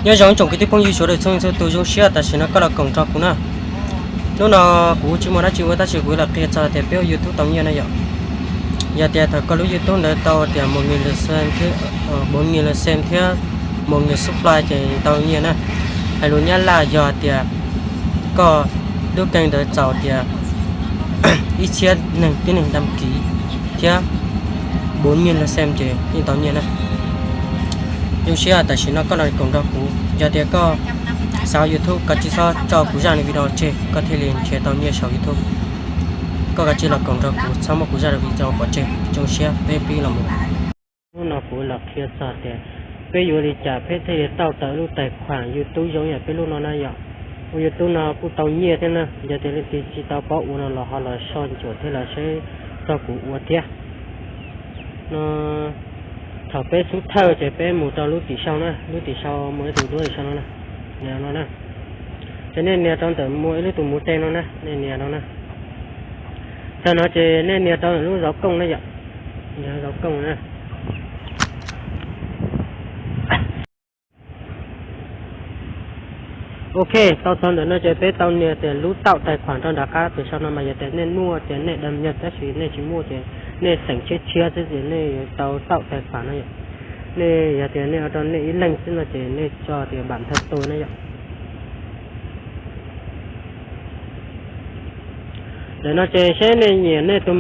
Nyob zoo tsoom kwv tij phooj ywg sawv daws txhua txhua tus, zoo siab tam sim no koj los koom nrog kuv na. Hnub no kuv tsis muaj dab tsi ua tab sis kuv los qhia txog tias peb ua YouTube tau nyiaj na yom. Yog tias thaum koj lub YouTube ntawd tau tias một nghìn lượt xem thiab, bốn nghìn lượt xem thiab một nghìn subscribe ces tau nyiaj na. Hais lus Nyab Laj yog tias koj lub kênh ntawd txaus tias ib txhiab neeg tib neeg đăng ký thiab bốn nghìn lượt xem ces yeej tau nyiaj na. Zoo siab tam sim no koj los koom nrog kuv, yog tias koj xav YouTube koj tsis txhob tso kuv zaj video tseg koj thiaj li nrhiav tau nyiaj saum YouTube. Koj kav tsij los koom nrog kuv txhob muab kuv zaj video pov tseg, zoo siab peb pib los mus. Hnub no kuv los qhia txog tias peb yuav li cas peb thiaj li tauj tau lub tais khuam YouTube zoo yam peb lub no na yom. Ua YouTube no kuj tau nyiaj thiab na, yog tias leej twg tsis tau paub ua no los ho los soj ntsuam thiab los saib txog kuv ua thiab. No thaum peb xub thawj ces peb mus rau lub tim sau na, lub tim sau muaj ib tug duab tim sau no na, nias no na. Ces nej nias rau ntawm muaj ib lub tus muv tej no na, nej nias no na. Tag no ces nej nias rau ntawm lub zov kooj na yom, nias zov kooj na. Ok, tau txog ntawm no ces peb tau nias tias lub tauj tais khuam rau nram qab pem sau no mas yog tias nej muaj ces nej đăng nhập, tab sis nej tsis muaj ces nej xeem tshiab tshiab xwb ces nej yuav tau tauj tais khuam no yom. Nej yog tias nej ua rau nej ib leeg xwb no ces nej tso tias bản thân tôi na yom. Ntawm no ces seb nej nyiam nej tus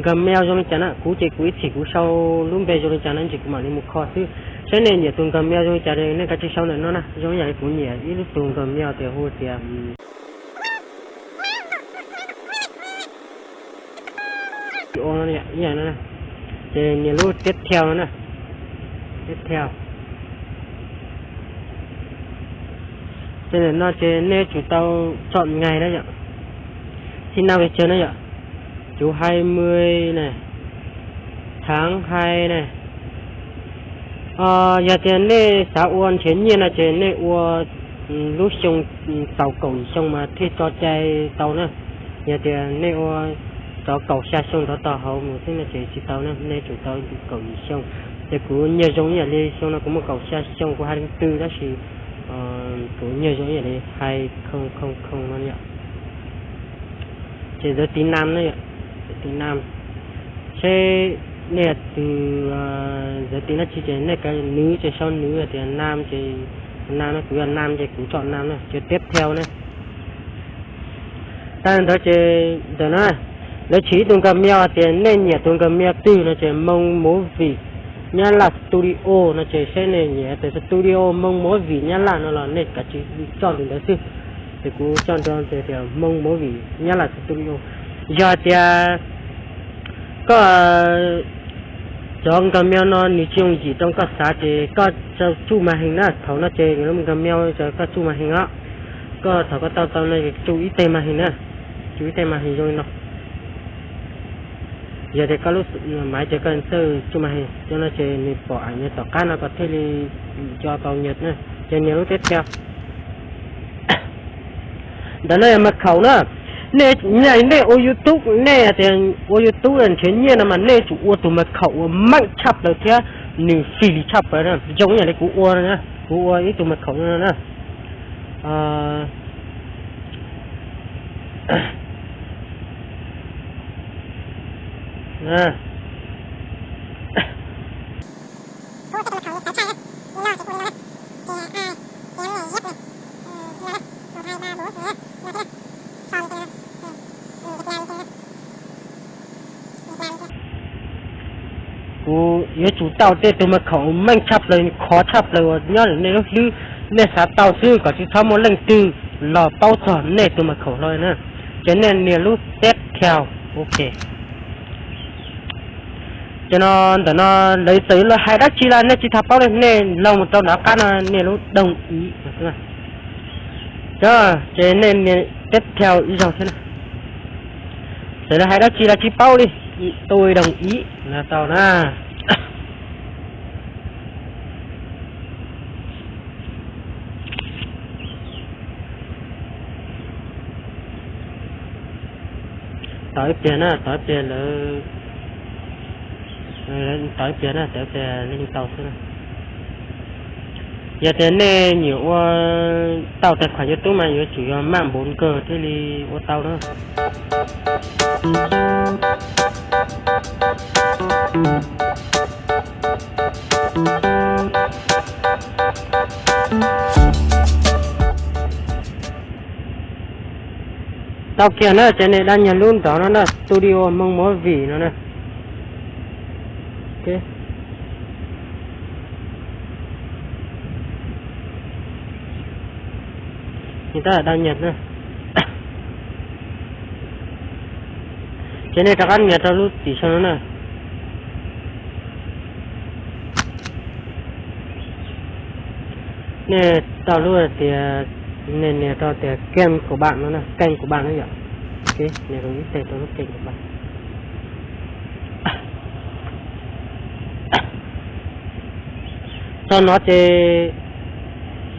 Gmail zoo li cas na, kuv ces kuv ib txhis kuv sau lub npe zoo li cas no ntsis kuv mam li mus kho xwb. Seb nej nyiam tus Gmail zoo li cas nej kav tsij sau ntawm no na, zoo ib yam li kuv nyiam ib lub tus Gmail tias hu tias ib yam no, ces nias lub tiếp theo no na, tiếp theo. Ces ntawm no ces nej tsum tau chọn ngày na yom, sinh năm ngày na yom, chủ hai mươi này, tháng hai này. Yog tias nej xav ua nrhiav nyiaj no ces nej ua lub xyoo txaus kaum yim xyoo mas thiaj tso cai tau na. Yog tias nej ua rov kaum xya xyoo rov tau hauv mus xwb no ces tsis tau na, nej tsum tau kaum yim xyoo. Ces kuv nyiag zoo ib yam li xyoo no kuv muaj kaum xya xyoo kuv hais leej twg tab sis kuv nyiag zoo ib yam li hai không không không no yom. Ces giới tính nam na yom, giới tính nam. Seb nej yog tus giới tính dab tsi ces nej kav, nữ ces sau nữ, tias nam ces nam na, kuv yog nam ces kuv chọn nam na, ces tiếp theo na. Tag ntawd ces ntawm na, lawv tshwm ib tug Gmail tias nej nyiam tus Gmail twg no ces Hmong Movie Nyab Laj Studio no ces seb nej nyiam tus studio Hmong Movie Nyab Laj no los nej kav tsij coj tus ntawd xwb. Ces kuv coj rau tias Hmong Movie Nyab Laj Studio. Yog tias koj cov Gmail no nws tsis yooj yim rau koj xav ces koj tsuj màn hình na, thaum no ces lub Gmail ces koj tsuj màn hình os. Koj thaum koj tau tau no tsuj ib teg màn hình na, tsuj ib teg màn hình zoo li no. Yog tias koj lub maiv ces koj txawj tsuj màn hình cov no ces nws pom ảnh nws tom qab no koj thiaj li cov cau nyuam na, ces nias lub tiếp theo. Ntawm no yog mật khẩu na. Nej, nej ua YouTube, nej tias ua YouTube nrhiav nyiaj no mas nej tsum ua tus mật khẩu uas meej tshaj plaws thiab nws fis li tshaj plaws na, zoo ib yam li kuv ua na, kuv ua ib tug mật khẩu no na. Kuv yuav tsum tau tej tus mật khẩu meej tshaj plaws, khov tshaj plaws uas nyob ntawm nej lub hlwb, nej xav tau xwb kom tsis txhob muaj leej twg los paub txog nej tus mật khẩu hlo na. Ces nej nias lub tiếp theo, ok. Ces no ntawm no lawv txawm yuav los hais dab tsi los nej tsis tas paub li, nej los mus rau nram qab no nias lub đồng ý. Ces nej nias tiếp theo ib zaug thiab na. Txawm lawv hais dab tsi los tsis paub li, tôi đồng ý no tau na. Tau ib pliag na, tau ib pliag lawv, tau ib pliag na, tau ib pliag lawv yeej tau xwb na. Yog tias nej nyiam ua tau tais khuam YouTube mas yuav tsum yog maj npaum kawg thiaj li ua tau na. Tau kiag na, ces nej dab nyiag lub nrov no na, Studio Hmoob Movie no na. Ces nej rov qab nias rau lub tim sau no na. Nej tau lub tias, nej nias rau tias keej kuv bam no na, keej kuv bam na yom. Nias ib teg rau lub keej kuv bam. Txog no ces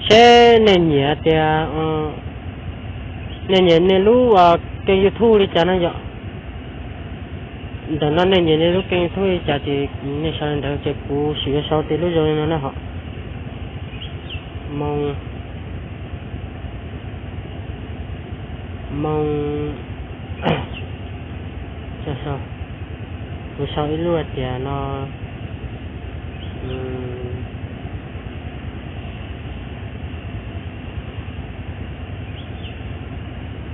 seb nej nyiam tias, nej nyiam nej lub keej YouTube li cas na yom. Ntawm no nej nyiam nej lub keej YouTube li cas ces nej sau li ntawd, ces kuv sim yuav sau tej lub zoo li no na hom. Moo, moo, kuv sau ib lub tias no,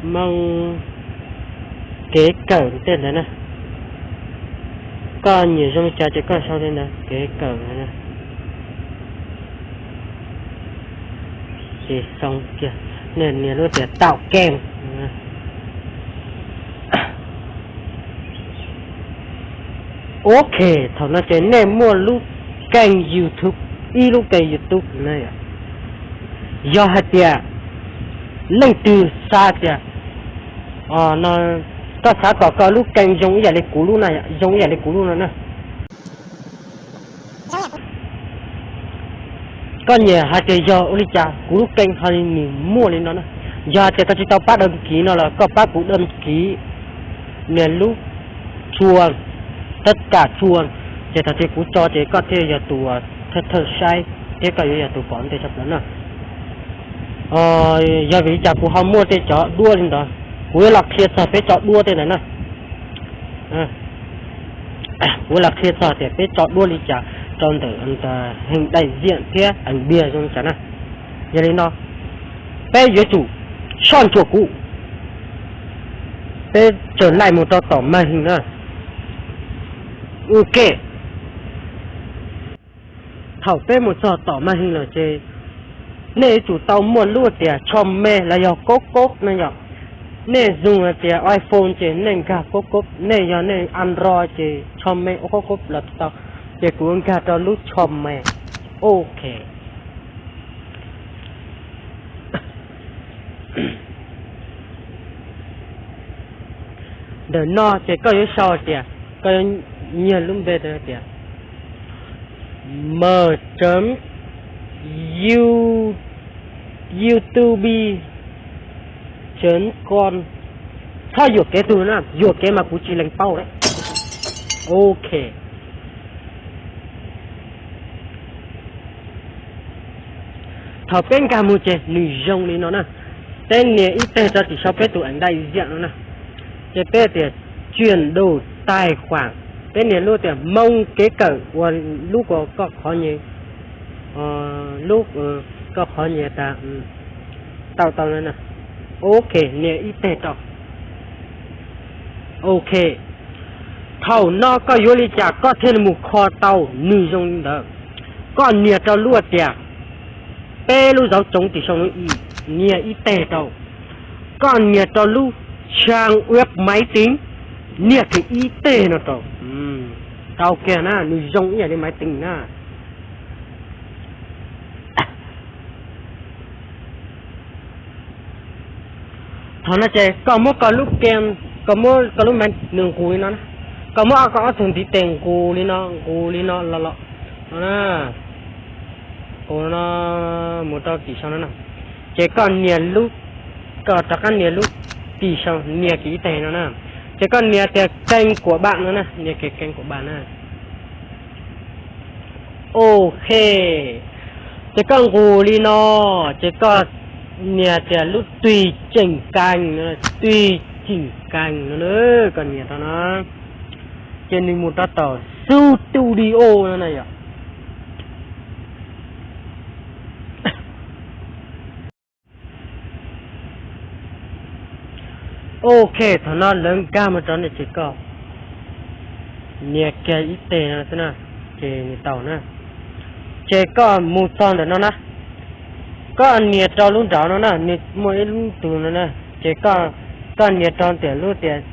Moo kev kawm tej ntawd na. Koj nyiam zoo li cas ces koj sau li ntawd, kev kawm na. Ces xoo kiag, nej nias lub tias tau keej. Ok, thaum no ces nej muaj lub keej YouTube, ib lub keej YouTube na yom. Yog hais tias leej twg xav tias, no, koj xav kom koj lub keej zoo ib yam li kuv lub na, zoo ib yam li kuv lub no na. Koj nyiam hais tias yog ua li cas kuv lub keej ho li nws muaj li no na. Yog hais tias koj tsis tau pab đăng ký no los koj pab kuv đăng ký, nias lub chuas, tất cả chuas, ces thaum twg kuv tso ces koj thiaj yog tus thawj thawj saib thiab koj yuav yog tus pom ntej tshaj plaws na. Yog vim li cas kuv ho muaj tej cov duab li ntawd, kuv yuav los qhia txog peb cov duab tej ntawd na. Kuv los qhia txog tias peb tso duab li cas rau ntawm heem daim ziam thiab ees npiag zoo li cas na. Yog li no, peb yuav tsum soj ntsuam kuv, peb tsaws laij mus rau tom màn hình na. Ok, thaum peb mus txog tom màn hình lawm ces nej yuav tsum tau muaj lub tias comment los yog cốc cốc na yom. Nej dùng hais tias iPhone ces nej nkag cốc cốc, nej yog nej Android ces comment ua cốc cốc los tau. Ces kuv nkag rau lub comment. Ok. Ntawm no ces koj yuav sau tias, koj yuav nyiag lub npe tias M chấm YouTube chấm com. Txhob yuam kev tug na, yuam kev mas kuv tsis lees paub lawm. Ok. Thaum peb nkag mus ces nws zoo li no na. Peb nias ib teg rau tim sau peb tus ảnh đại diện no na. Ces peb tias chuyển đổi tài khoản, peb nias lub tias Hmoob kev kawm uas lub uas koj qhov nyuag, lub koj qhov nyuag tas, tau tau na. Ok, nias ib teg rau. Ok, thaum no koj yuav li cas koj thiaj li mus kho tau nws zoo li ntawd? Koj nias rau lub tias peb lub dấu chấm tim sau no, nias ib teg rau. Koj nias rau lub trang web máy tính, nias kiag ib teg no rau. Tau kiag na, nws zoo ib yam li máy tính na. Thaum no ces koj muab koj lub game, koj muab koj lub máy nws nqus li no na. Koj muab koj ob tug ntiv tes nqus li no, nqus li no los los no na. Nqus no mus rau tim sau no na. Ces koj nias lub, koj rov qab nias lub tim sau, nias kiag ib teg no na. Ces koj nias tias kênh của bạn no na, nias kiag kênh của bạn na. Ok. Ces koj nqus li no, ces koj nias tias lub tùy chỉnh kênh, tùy chỉnh kênh no, koj nias rau no, ces nws mus rau tom studio no na yom. Ok, thaum no lawv nkag mus rau no ces koj nias kiag ib teg no xwb na, ces nws tau na. Ces koj mus txog ntawm no na, koj nias rau lub nraud no na, nws muaj ib lub tus no na, ces koj nias rau tias lub tias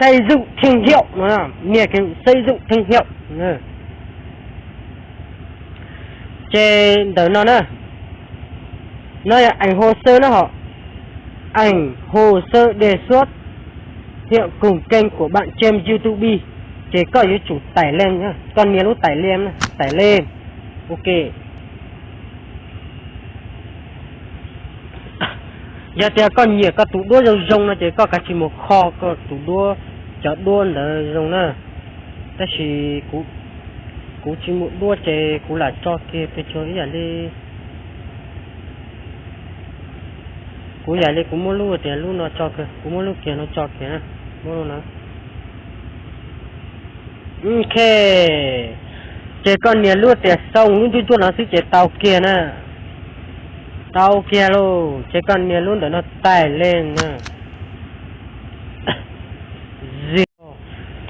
xây dựng thương hiệu no, nias kiag xây dựng thương hiệu. Ces ntawm no na, nó là ảnh hồ sơ nó họ ảnh hồ sơ đề xuất hiệu cùng kênh của bạn trên YouTube. Ces koj yuav tsum tải lên nhá, koj nias lub tải lên, tải lên. Ok. Yog tias koj nyiam koj tus duab zoo zoo no ces koj kav tsij mus kho koj tus duab, cov duab ntawd zoo na. Tab sis kuv tsis muaj duab ces kuv lam tso kiag pes tsawg ib yam li, kuv yam li kuv muab lub tias lub no tso kiag, kuv muab lub kiag no tso kiag na, muab lub no. Ok, ces koj nias lub tias xoo lub ntsuab ntsuab no xwb ces tau kiag na. Tau kiag lauj, ces koj nias lub ntawm no tải lên na.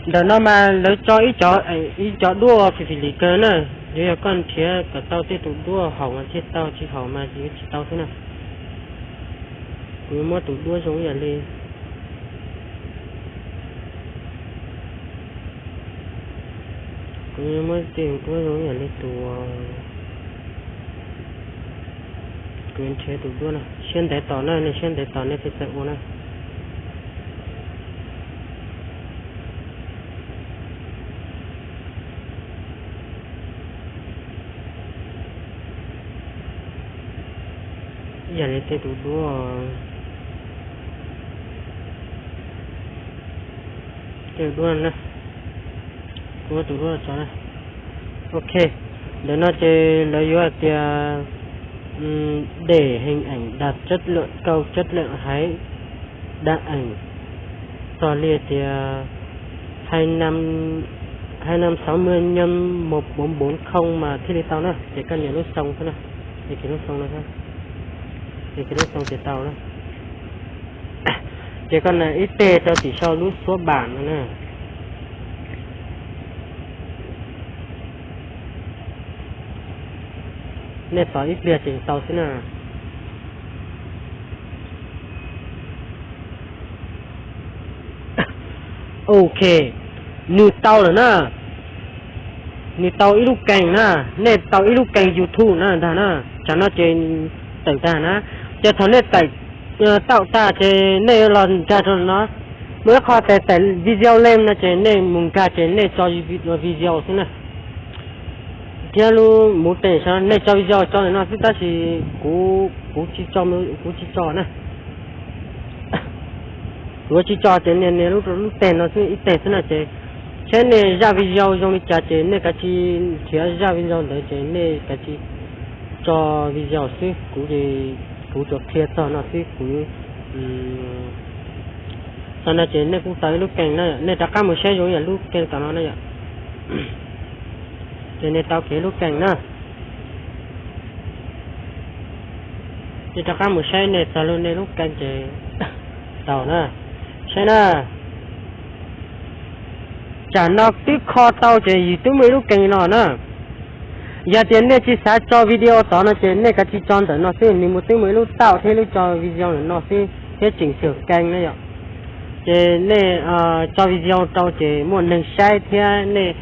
Ntawm no mas lawv tso ib co duab phim phim lim kawg na. Yuav yog koj nrhiav kom tau tej tus duab haum mas thiaj tau, tsis haum mas yuav tsis tau xwb na. Kuv yuav muab tus duab zoo ib yam li, kuv yuav muab tej tus duab zoo ib yam li tus, kuv yuav nrhiav tus duab no, siab ntev tos na, nej siab ntev tos nej thiaj txawj ua na. Ib yam li tej tus duab, tej tus duab na, kuv muab tus duab tso na. Ok, ntawm no ces lawv yuav hais tias để hình ảnh đạt chất lượng, cao chất lượng hãy đăng ảnh, txog li tias hai năm, hai năm sáu mươi nhân một bốn bốn không mas thiaj li tau na. Ces koj nias lub xoo xwb na, ces kiv lub xoo no, ces kiv lub xoo ces tau na. Ces koj nias ib teg rau tim sau lub số bàn no na. Nej tos ib pliag ces tau xwb na. Ok, nws tau lawm na. Nws tau ib lub kênh na, nej tau ib lub kênh YouTube na ntag na. Tsam no ces tawm tag na. Ces thaum nej tawm tau tag ces nej los nkag rau no, muaj ib qho tias tải video lên no ces nej mus nkag ces nej tso video xwb na. Thiab lub mus tes nej tso video tso ntawm no xwb tab sis kuv, kuv tsis tso, kuv tsis tso na. Kuv tsis tso ces nias nias lub, lub teg no xwb ib teg xwb na ces, saib nej zaj video zoo li cas ces nej kav tsij nrhiav zaj video ntawd ces nej kav tsij tso video xwb. Kuv, kuv tsuas qhia txog no xwb. Kuv, txog no ces nej kuj tau ib lub kênh na, nej rov qab mus saib zoo yam lub kênh tom no na yom. Ces nej tau kiag lub kênh na. Nej rov qab mus saib nej txog lub, nej lub kênh ces tau na. Saib na, tsam no twb kho tau ces yus twb muaj ib lub kênh no na. Yog tias nej tsis xav tso video tod no ces nej kav tsij tso ntawm no xwb, nws mus twb muaj ib lub tauj thiab lub tso video ntawm no xwb thiab chỉnh sửa kênh na yom. Ces nej tso video rau ces muaj neeg saib thiab nej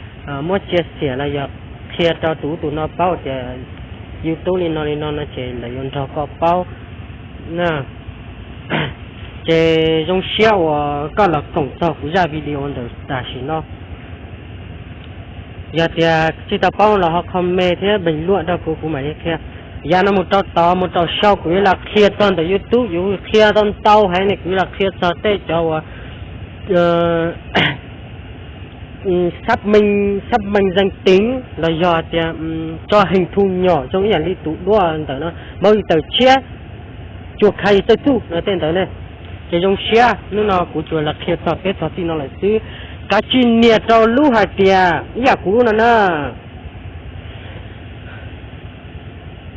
muab chia sẻ los yog qhia rau tus ub tus no paub tias YouTube li no li no no ces lawv yuav nrog koj paub na. Ces zoo siab uas koj los koom txog kuv zaj video ntawm tam sim no. Yog tias tsis tau paub los ho comment thiab bình luận rau kuv, kuv mam li qhia. Yav no mus rau tod mus rau sau kuv yuav los qhia txog ntawm YouTube, yuav qhia tau ntau heev ne, kuv yuav los qhia txog tej cov uas xác minh danh tính los yog tias tso hình thu nhỏ zoo ib yam li tus duab ntawm no, máu gì tẩy chiếc, chùa khai gì tơi txuj no tej ntawd ne. Ces zoo siab hnub no kuv tsuas los qhia txog peb txog txij no lawm xwb. Kav tsij nias rau lub hais tias ib yam kuv lub no na,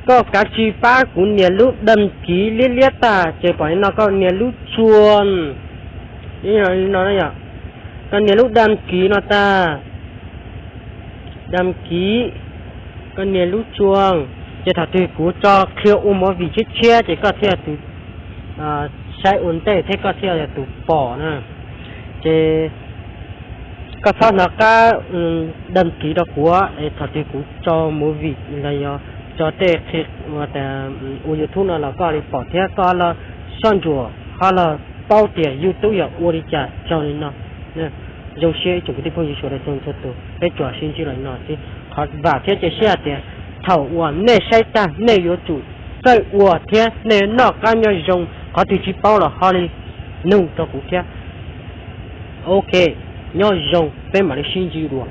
koj kav tsij pab kuv nias lub đăng ký liab liab tag ces pom li no koj nias lub chuông, no, koj nias lub đăng ký no tag, đăng ký, koj nias lub chuông, ces thaum twg kuv tso qhia ua movie tshiab tshiab ces koj thiaj tus saib ua ntej thiab koj thiaj tus pom na. Ces koj txhob hnov qab đăng ký rau kuv es thaum twg kuv tso movie los yog tso tej qhia ua YouTube no los koj li pom thiab koj los soj ntsuam ho los paub tias YouTube yog ua li cas raug li no. Zoo siab ib tsoom kwv tij phooj ywg sawv daws txhua txhua tus, peb tsuas sib ntsib los li no xwb. Qhov vam thiab cia siab hais tias thaum uas nej saib tag nej yuav tsum txawj ua thiab nej noj qab nyob zoo, qhov twg tsis paub los ho li nug rau kuv thiab. Ok, nyob zoo, peb mam li sib ntsib dua.